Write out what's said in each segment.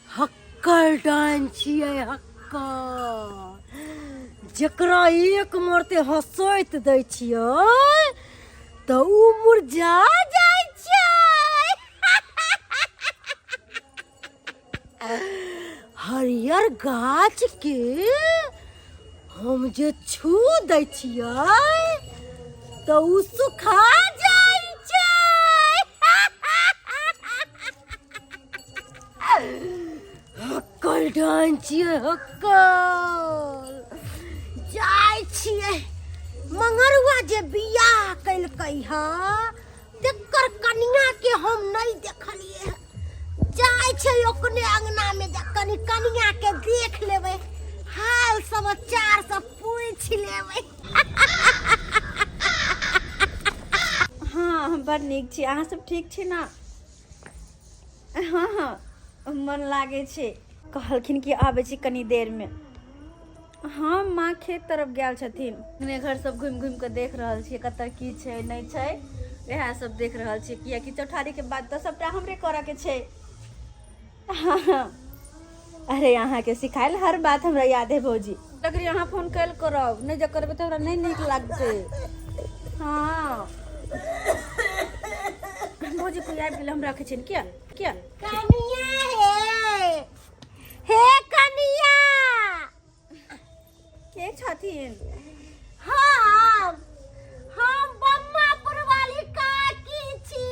हक्कल डाइन छियै हक्कल जकरा एक मरते हंसैत दै छियै तऽ उ मुरझा जाइ छै। हरियर गाछ के हम जे छू दै छियै तऽ उ सुखा जाइ छै। हक्कल डाइन छियै हक्कल। जाइ छियै मंगरुआ जे बियाह केलकै हँ तेकर कनिया के हम नहीं देखलिए हँ। जाइ छै ओकने अंगना में जा कनी कनिया के देख लेबै, हाल समाचार सब पूछ लेबै। हँ, हम बड़ नीक छी, अहाँ सब ठीक छी ने? हँ हँ, मन लागै छै। कहलखिन कि आबै छी कनी देरमे। हँ, माँ खेत तरफ गेल छथिन। अपने घर सब घुमि घुमि कऽ देख रहल छियै, कतऽ की छै नहि छै, इएह सब देख रहल छियै, कियाकि चौठारीके बाद तऽ सबटा हमरे करऽके छै। हँ हँ, अरे अहाँके सिखायल हर बात हमरा याद है भौजी। अगर अहाँ फोन कयल करब, नहि जे करबै तऽ हमरा नहि नीक लागतै। हँ भौजी, कोइ आबि गेलै, हम रखै छियनि। किया किया? कनिया हे, हे कनिया। के छथिन? हम बम्मापुर वाली काकी छी।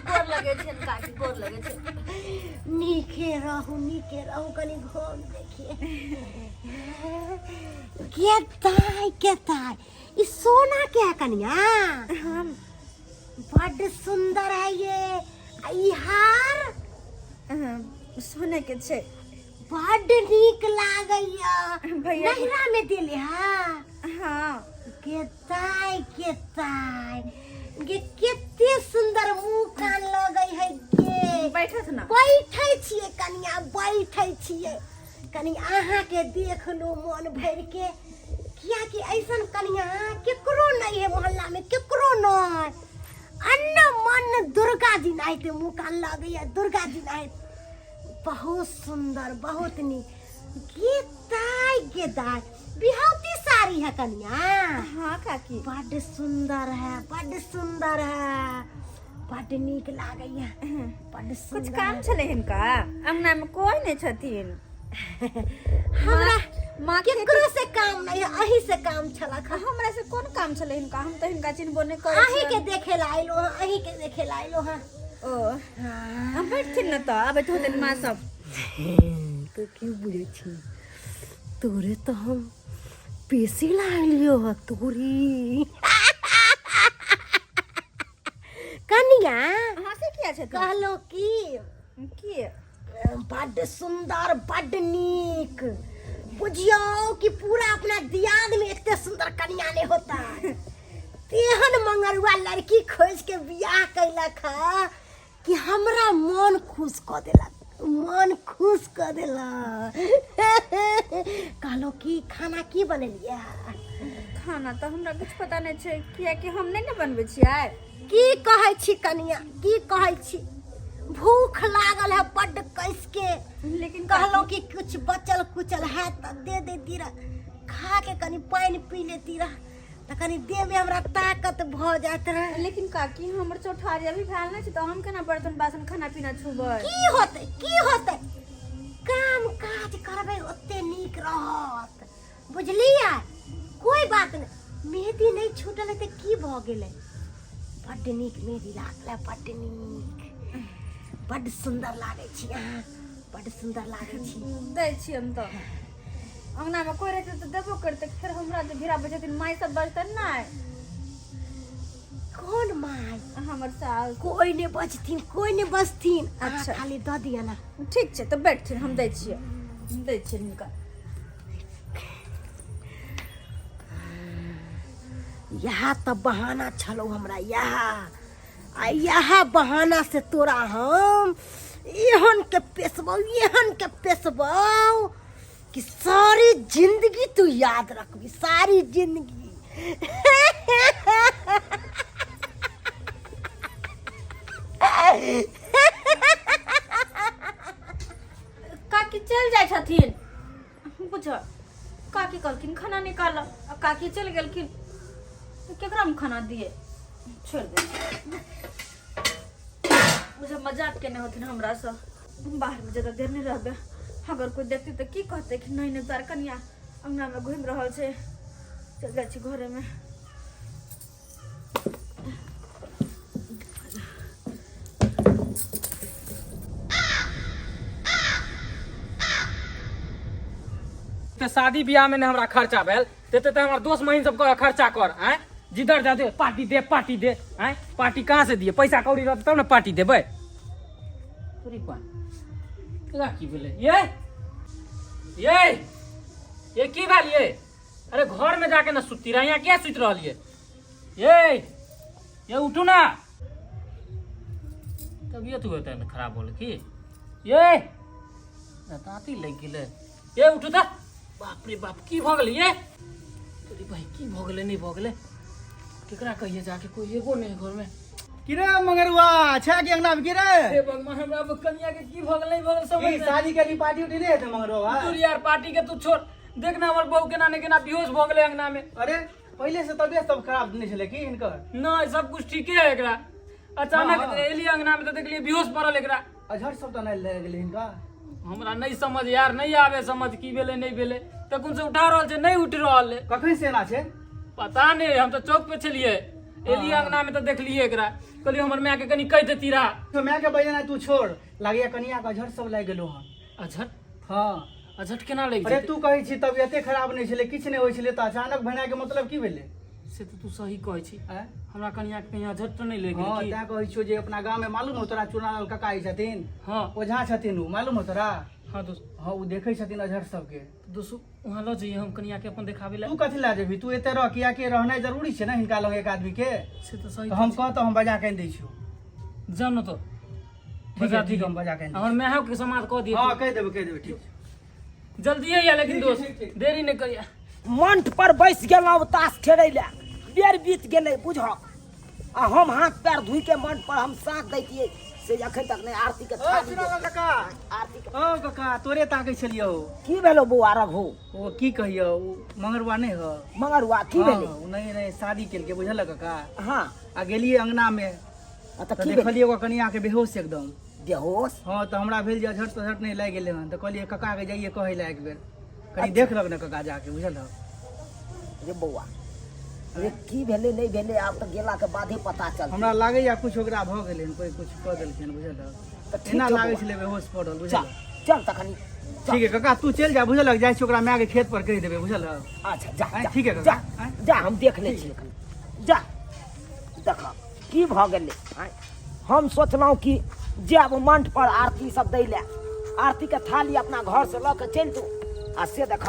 गोर लगै छै काकी, गोर लगै छै। नीके रहू, नीके रहू। कनि घूम देखिए। के ताय, के ताय, ई सोना के है कनिया? हम। बड सुंदर है ये। आ ई हार? सोने के छै। बड नीक लागैया। भैया। नहिरा में देले? हाँ। हाँ। के ताय, के ताय गे, कते सुंदर मुंह कान लगै है गे। बैठत ना। बैठै छियै कनिया, बैठै छियै। कनि अहाँके देख लू मन भरि के, कियाकि ऐसन कनिया केकरो नहीं है मोहल्ला में, केकरो नहीं। अन्न मन दुर्गा जी नाहिते मुँह कान लगैया, दुर्गा जी नाहित। बहुत सुंदर, बहुत नीक। गे ताय, गे दाय, बिहौती साड़ी है कनिया? हाँ काकी। बड सुंदर है, बड सुंदर है, बड नीक लागैया, बड कुछ सुंदर। काम छलै हिनका? अंगना में कोई नहीं छथिन। हमरा माँ के केकरो से काम नहीं है, अही से काम छलक हँ। हमरा से कोन काम छलै हिनका? हम तऽ हिनका चिन्हबो नहि करै अही के छियनि। देखे ला आइलो हँ, अही के देखे ला आइलो हँ। ओ। हाँ। हम बैठथिन ने तऽ आबैत होतनि माँ सब। तो की बुझै छी, तोरे तऽ हम पेशी लालियो ह तोरी कनिया। हँसै किया छथिन? कहलो की की? बड्ड सुंदर, बड्ड नीक। बुझियौ कि पूरा अपना दियाद में एते सुंदर कनिया नहीं होता। तेहन मंगरुआ लड़की खोज के बियाह कैलक ह कि हमरा मन खुश कऽ देलक, मन खुश कऽ देलक। कहलो कि खाना की बनेलियै? खाना तऽ हमरा किछु पता नहि छै, कियाकि हम नहि ने बनबै छियै। की कहै छी कनिया, की कहै छी? भूख लागल है बड्ड कस के। लेकिन कहलहुँ कि कुछ बचल कुचल है तऽ दे देती रह, खा के कनि पानि पी लेती रह तऽ कनि देह में हमरा ताकत भऽ जाइत रहे। लेकिन काकी, हमर चौठारी अभी भेल नहि छै, तऽ हम केना बर्तन बासन खाना पीना छुबै? की होतै, की होतै? काम काज करबै ओते नीक रहत, बुझलियै? कोई बात नहि। मेहदी नहि छूटल है तऽ की भऽ गेलै? बड्ड नीक मेहदी लागल है, बड्ड नीक, बड्ड सुन्दर लागै छी अहाँ, बड्ड सुन्दर लागै छी। दै छियै हम तऽ। अंगनामे कोइ रहतै तऽ देबो करतै, फेर हमरा जे भिड़ा छथिन, माय सब बजतै नहि? कोन माय? हमर सास। कोई नहि बजथिन, कोई नहि बजथिन। अहाँ अच्छा। खाली दऽ दिअ ने। ठीक छै, तऽ बैठथिन, हम दै छियै, दै छियै हिनका। इएह तऽ बहाना छलौ हमरा इएह, आ इएह बहाना से तोरा हम एहन के पेशबौ, एहन के पेशबौ कि सारी जिंदगी तू याद रखबी, सारी जिंदगी। काकी चलि जाइ छथिन। बुझ, काकी कहलखिन खाना निकाल आ काकी चलि गेलखिन, तऽ केकरा हम खाना दिए? छोड़ि दे। बुझ, मजाक केने होथिन हमरासँ। बाहरमे ज्यादा देर नहि रहबै, अगर कोइ देखतै तऽ की कहतै कि नहि नहि तार कनिया अङ्गनामे घुमि रहल छै। चलि जाइ छी घरेमे। ते शादी बियाह में ने हमरा खर्चा भेल ते ते हमर दोस्त महीन सब कहे खर्चा कर। आँय, जिधर जा दे पार्टी दे, पार्टी दे। आँय, पार्टी कहाँ से दिए? पैसा कौड़ी रहतै तब ने पार्टी देबै। तोरी बा, एकरा की भेलै? ये ये ये की भेल ये? अरे घर में जाके ना सुती रहा, यहाँ क्या सुति रहल ये? ये ये उठू ना, तबियत हुए तहन खराब होल की? ये ताती लग गेलै। ये उठू त, बाप रे बाप, की भऽ गेलै ये? तोरी भाई, की भऽ गेलै नहि भऽ गेलै? केकरा कहिए जाके? कोई एगो नहीं घर में। की रे मंगरुआ, छै कि अंगना में की रे? हे भगवान, हमरा कनिया के की भऽ गेलै नहि भऽ गेल समझ की नहि। शादी के लिए पार्टी उटी नहीं हेतै मंगरुआ? तू यार पार्टी के तू छोड़, देख ना हमर बहू केना ने केना बेहोश भऽ गेलै अंगना में। अरे पहिले से तबियत सब खराब नहीं छलै की हिनकर? नहीं, सब कुछ ठीके है एकरा। अचानक हाँ। एलियै अंगना में तऽ देखलियै बेहोश पड़ल एकरा। अजहर सब तऽ नहि लागि गेलै हिनका? हमरा नहीं समझ यार, नहीं आवे समझ की भेलै नहीं भेलै। तखन से उठा रहल छै, नहीं उठि रहल है। कखन से एना छै? पता नहीं, हम तऽ चौक पे छलियै, एलियै अंगना में तऽ देखलियै एकरा। कहलियै हमर माय के कनि कहि देती रहा। तो माय के बजना तू छोड़, लागैया कनिया के अजहर सब लागि गेलो हन। अजहर? हाँ। अजहर केना लागि अरे जेतै? तू कहै छी तबियते खराब नहि छलै, किछु नहि होइ छलै, तऽ अचानक भेनाइ के मतलब की भेलै? से तऽ तू सही कहै छी। आँय? हमरा कनिया के कहीं अजहर तऽ नहि लागि हाँ गेल की? तैं कहै छियौ जे अपना गाँव में मालूम हो तोरा चुनालाल काका जे छथिन? हाँ। ओझा छथिन ओ, मालूम हो तोरा? हाँ दोस्त। हाँ, ओ देखै छथिन अजहर सबके। दोस्त, वहाँ लऽ जइए हम कनिया के अपन देखाबे ला। तू कथी लए जेबही? तू एते रह, कियाकि रहनाइ जरूरी छै ने हिनका लग एक आदमी के। से तऽ सही। तऽ हम कहतौ, हम बजा के आनि दै छियौ। जाउ ने तऽ। ठीक बजा है, ठीक दिहे। है, हम बजा के आनि दै हमर मायो के समाद कऽ दिहे। हाँ, कहि देबै, कहि देबै, ठीक छै। जल्दी आइया लेकिन ठीक है, दोस्त, ठीक, ठीक। देरी नहि करिया। मंठ पर बैस गेलहुँ ताश खेलै लए, बेर बीत गेलै बुझह। आ हम हाथ पैर धोइ के मंठ पर हम साथ दैतियै, से अखन तक नहि आरती के ओ थाली चुनाव काका। आरती के। ओ काका, तोरे ताकै छलियौ। की भेलो बौआ रघु? ओ की कहियौ, ओ मंगरुआ नहि ह? मंगरुआ की भेलै? हाँ, ओ नहि नहि शादी केलकै, बुझल काका? हाँ। आ गेलियै अंगना में आ तऽ तऽ की भेलै? देखलियै ओकर कनिया के बेहोश एकदम। बेहोश? हाँ, तऽ हमरा भेल जे अझट तझट नहि लागि गेलै हन, तऽ कहलियै काका के जाइए कहै लए एक बेर, कनि देख लग ने काका जाके, बुझल हौ? रे बौआ रे, की भेलै नहि भेलै आब तऽ गेला के बादे पता चलतै। हमरा लागैया कुछ ओकरा भऽ गेलै हन, कोइ कुछ कऽ देलखिन, बुझल हौ? तऽ ठीक एना छौ लागै बौआ। छलै बेहोश पड़ल, बुझल चल हौ? चल तखनी चल। ठीक है काका, तू चलि जा, बुझल हौ? जाइ छी ओकरा माय के खेत पर कहि देबै, बुझल हौ? अच्छा जा। आँय, जा। ठीक है काका, जा। आँय। जा, हम देख लै छियै एखन। जा देख की भऽ गेलै। आँय, हम सोचलहुँ कि जायब मंठ पर आरती सब दै लए, आरतीके थाली अपना घरसँ लऽ कऽ चलितहुँ, आ से देख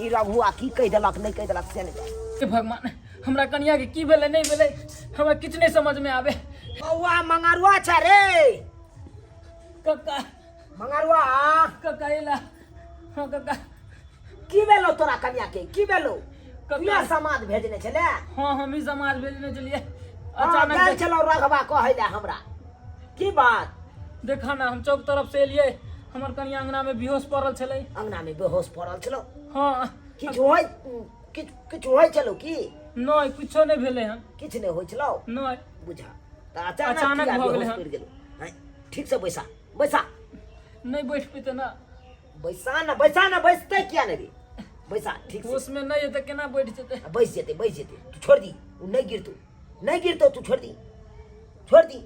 ई रघुआ की कहि देलक नहि कहि देलक से नहि जानि। हे भगवान, हमरा कनिया के की भेलै नहि भेलै हमरा किछु नहि समझ में आवे। बौआ मंगरुआ छै रे। कक्का। मंगरुआ। कक्का एला। हाँ कक्का। की भेलो तोरा कनिया के, की भेलो? कक्का। किया समाज भेजने छले? हाँ, हम ही समाज भेजने छलियै। हाँ, अचानक गेल छलहुँ रघवा कहै लए हमरा, की बात? देखा ना, हम चौक तरफ से एलियै, हमर कनिया अंगना में बेहोश पड़ल छलै। अंगना में बेहोश पड़ल छलौ? हाँ। किछु होइ, किछु किछु होइ छलौ की? नहि, किछो नहि भेलै हन। किछु नहि होइ छलौ? नहि। बुझा तऽ अचानक अचानक किया भऽ गेलै बेहोश हन। पड़ि गेलौ? हैं, ठीक से बैसा, बैसा। नहि बैठ पेतै ना। बैसा ना, बैसा ना, बैसतै किया नहि रे? बैसा ठीक से। होश में नहि हेतै, केना बैठ जेतै? आ, बैस जेतै, बैस जेतै, तू छोड़ दी, ओ नहि गिरतौ, नहि गिरतौ, तू छोड़ दी, छोड़ दी।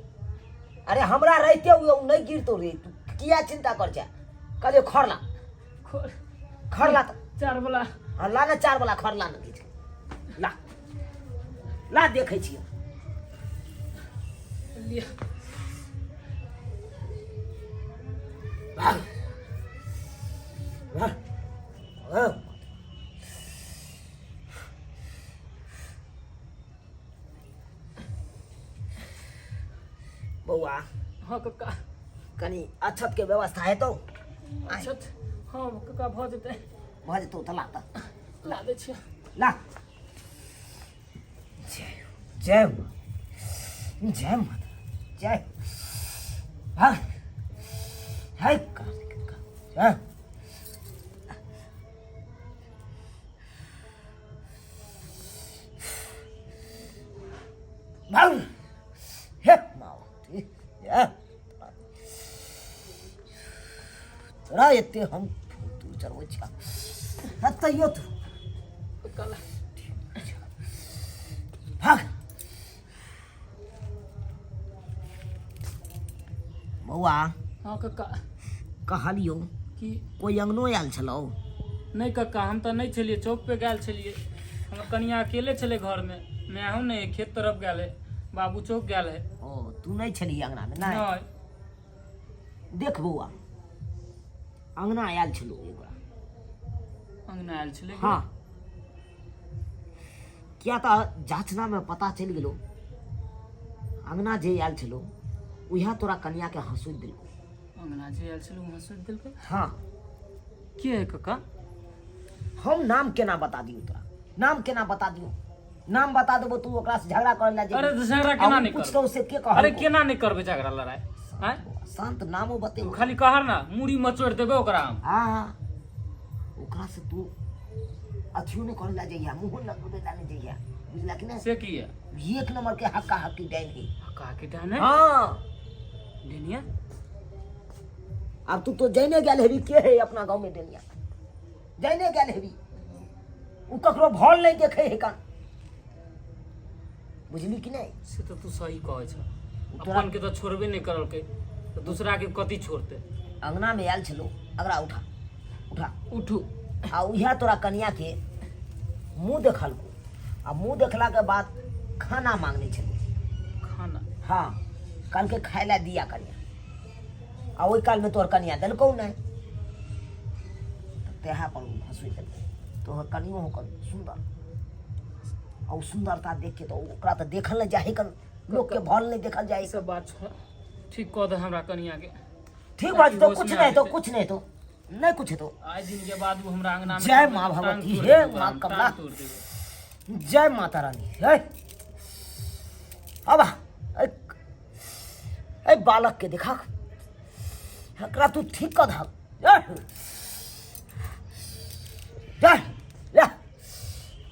अरे हमरा रहिते हुए ओ नहि गिरतौ रे, तू किया चिंता कर छै? कहलियौ खर ला। खोल। खर ला तऽ। चार वाला। हाँ, ला ना चार वाला खर ला ना, घीच के ला, ला, देखै छियौ। लिअ। वाह वाह। बौआ। हाँ कक्का। कनि अक्षत के व्यवस्था हेतौ? अक्षत? हाँ कक्का, भऽ जेतै। भऽ जेतौ तऽ ला तऽ ला दै छियै। ला। जय हो, जय माँ, जय माता, जय हाँ है कार्तिक का जय। भाग हे मावती, जय। तोरा एते हम फूल तूल चढ़बै छियै आ तैयो तू भाग। बौआ। हँ कक्का। कहलियौ की? कोइ अंगनो आयल छलौ? नहि कक्का, हम तऽ नहि छलियै, चौक पे गेल छलियै। हमर कनिया अकेले छलै घरमे, मायहो नहि है, खेत तरफ गेल है, बाबू चौक गेल है। ओ तू नहि छलही अंगनामे? नहि। नहि। देख बौआ, अंगना आयल छलौ ओकरा। अंगना आयल छलै? हाँ, किया तऽ जाचनामे पता चलि गेलो, अंगना जे आयल छलौ उएह तोरा कनियाके हँसोति देलकौ। अंगना जे आयल छलै ओ हँसोति देलकै? हाँ। के है कक्का? हम नाम केना बता दियौ तोरा? नाम केना बता दियौ? नाम बता देबो तू ओकरा से झगड़ा करे ला जेबही। अरे तऽ झगड़ा केना आ उ नहि पूछतौ करबै? से के कहलकौ? अरे केना नहि करबै झगड़ा लड़ाई? आँय? शांत, नामो तू बतेबो। खाली कहर ना, मूड़ी मचोड़ि देबै ओकरा हम। हाँ, ओकरा से तू अथियो नहि करे ला जइहा, मुँहो लगबे ला नहि जइहा, बुझला कि नहि? से किया? एक नंबर के हक्का हक्की डाइन है। हक्का हक्की डाइन है? हाँ। डेनिया? अब तू तो जैने गेल हेबी के है अपना गांव में डेनिया, जैने गेल हेबी। उ ककरो भल नहीं देखे है कान, बुझली कि नहीं? से तऽ तू सही कहै छ। तोरा- अपन के तऽ छोड़बे नहि करलकै तऽ दूसरा के कथी छोड़तै? अंगना में आयल छलो, अगरा उठा उठा। उठू। आ उएह तोरा कनिया के मुँह देखलको, आ मुँह देखला के बाद खाना मांगने छलो। खाना? हाँ, कहलकै खाय ला दिया कनिया, आ ओहि कालमे तोहर कनिया देलकौ नहि, तऽ तेहा पर ओ हँसुइ देलकै। तोहर कनियो होकर सुन्दर, आ ओ सुन्दरता देख के तऽ ओकरा तऽ देखल नहि जाइ कन, लोकके भल नहि देखल जाइ। ई सब बात छोड़, ठीक कऽ दे हमरा कनिया के। ठीक बात तो होश कुछ में नहीं आ तो जेतै। कुछ नहीं तो नहीं कुछ तो आइ दिन के बाद ओ हमरा अंगना में जय माँ टांग भगवती, तोड़ि हे देबै माँ हम, कमला। टांग तोड़ि देबै। जय माता रानी। हे अब ए बालक के देखा, एकरा तू ठीक कऽ दहक। जय जय ले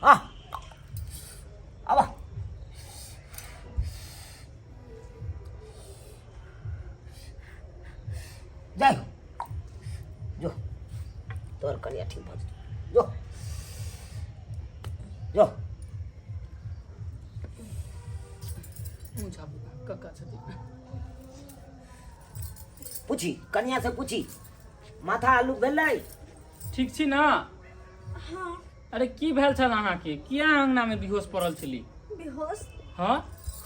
आ अब जय हो, जो तोहर कनिया ठीक भऽ जेतौ। जो जो। मुँह झापू, कक्का छथिन। पूछी कनिया से, पूछी माथा आलू भेलै? ठीक छी ना? हाँ। अरे की भेल छल अहाँके? किया अंगना में बेहोश पड़ल छली? बेहोश? हाँ।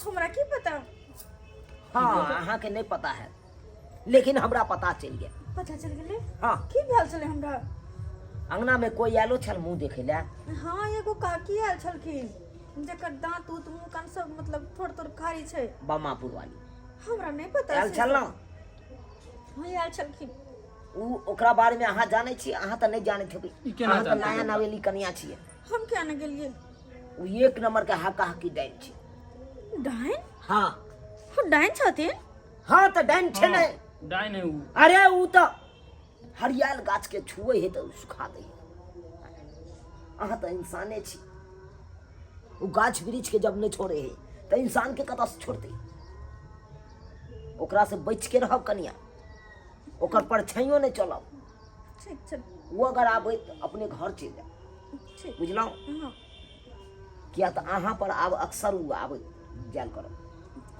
हमरा की पता। हाँ, अहाँके नहि पता है, लेकिन हमरा पता चलि गेल। पता चल गेलै? हाँ। की भेल छलै हमरा? अंगना में कोई आयलो छल मुँह देखे ला? हाँ, एगो काकी आयल छलखिन जकर दांत उत मुँह कान सब मतलब थोड़ थोड़ खारी छै। बमापुर वाली? हमरा नहि पता। आयल से छल ना? हाँ, आयल छलखिन। उ ओकरा बारे में अहाँ जानै छी? अहाँ तऽ नहि जानैत हेबै। ई केना अहाँ तऽ जानतै नया लोक? नवेली कनिया छियै। हम किया नहि गेलियै? उ एक नंबर के हाका हाकी डाइन छै। डाइन? हाँ। ओ डाइन छथिन? हाँ, तऽ डाइन छै ने। डाइन है उ। अरे उ तऽ हरियाल गाछ के छुए है तऽ सुखा दै है। अहाँ तऽ इंसाने छी, उ गाछ वृक्ष के जब नहि छोड़े है तऽ इंसान के कतऽ से छोड़तै? ओकरा से बच के रहब कनिया, ओकर परछाइयो नहि चलब। ठीक छै। ओ अगर आबै तऽ अपने घर चलि जाउ। ठीक। बुझलहुँ? हाँ। किया तऽ अहाँ पर आब अक्सर ओ आबै जायल करब।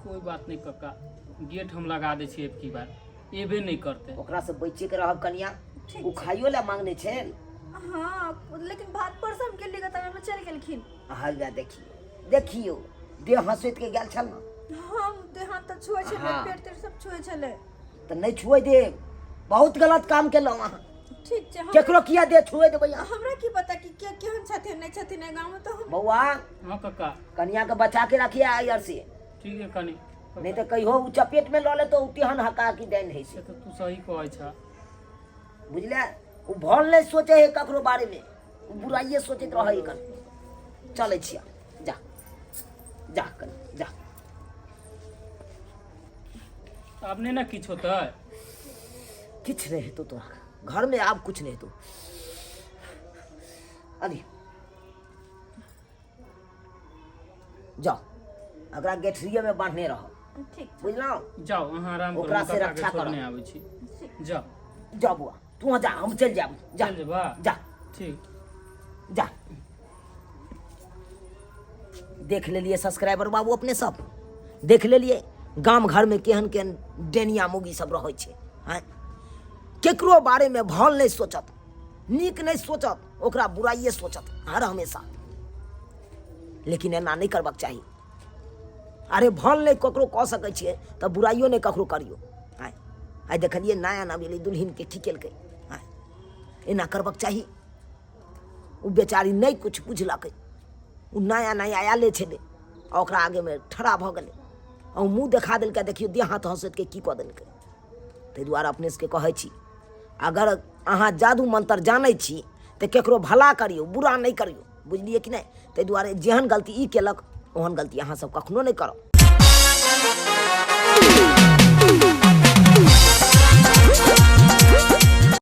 कोई बात नहीं कक्का, गेट हम लगा दै छियै, की बार एबे नहीं करते। ओकरा से बचे के रहब कनिया। ठीक। ओ खाइयो लए मांगने छल? हाँ, लेकिन भात पर से हम गेली तब में चलि गेलखिन। हल्ला देखियौ देखियौ, देह हँसैत के गेल छल ने? हम देह हाथ तऽ छुए छलै। हाँ। पेट तेट सब छुए छलै। तऽ नहि छुए देब, बहुत गलत काम केलहुँ अहाँ। ठीक छै, हम केकरो किया देह छुए देबै अहाँ? हमरा की पता कि के केहन छथिन नहि छथिन एहि गाँवमे तऽ हम बौआ। हाँ कक्का। कनिया के बचा के रखिए आई आर से। ठीक है कनी। नहीं तऽ कहियो उ चपेट में लऽ लेतो, उ तेहन हका की डाइन है से से। तऽ तू सही कहै छ। बुझले? ओ भल नहि सोचै है ककरो बारेमे, ओ बुराइए सोचैत रहै है। कन चलै छियै, जा जा कनि जा। आब नहि ने किछु होतै? किछु नहि हेतौ तोरा घरमे, आब किछु नहि हेतौ। अभी जाओ, एकरा गेठरिएमे बान्हने रह। ठीक। बुझलहुँ? जाउ, अहाँ आराम करू। ओकरा हम से काकाके रक्षा छोड़ने करब। आबै छी, जाउ। जा बुआ, तू जा, हम चलि जायब, जा। चलि जेबा? जा। ठीक। जा। देख लेलिए सब्सक्राइबर बाबू, अपने सब देख लेलिए गाम घरमे केहन केहन डेनिया मुगी सब रहै छै। आँय, केकरो बारेमे भल नहि सोचत, नीक नहि सोचत, ओकरा बुराइए सोचत हर हमेशा। लेकिन एना नहि करबाक चाही। अरे, भल नहि ककरो कऽ सकै छियै तऽ बुराइयो नहि ककरो करियौ। आँय, आइ देखलियै नया नवेली दुल्हिनके की केलकै। आँय, एना करबाक चाही? ओ बेचारी नहि किछु बुझलकै, ओ नया नया आयले छलै आ ओकरा आगेमे ठड़ा भऽ गेलै आ ओ मुँह देखा देलकै। देखियौ, देह हाथ हँसैतके की कऽ देलकै। ताहि दुआरे अपने सबके कहै छी, अगर अहाँ जादू मंत्र जानै छी तऽ केकरो भला करियौ, बुरा नहि करियौ। बुझलियै कि नहि? ताहि दुआरे जेहन गलती ई केलक, ओहन गलती अहाँ सब कखनो नहि करब।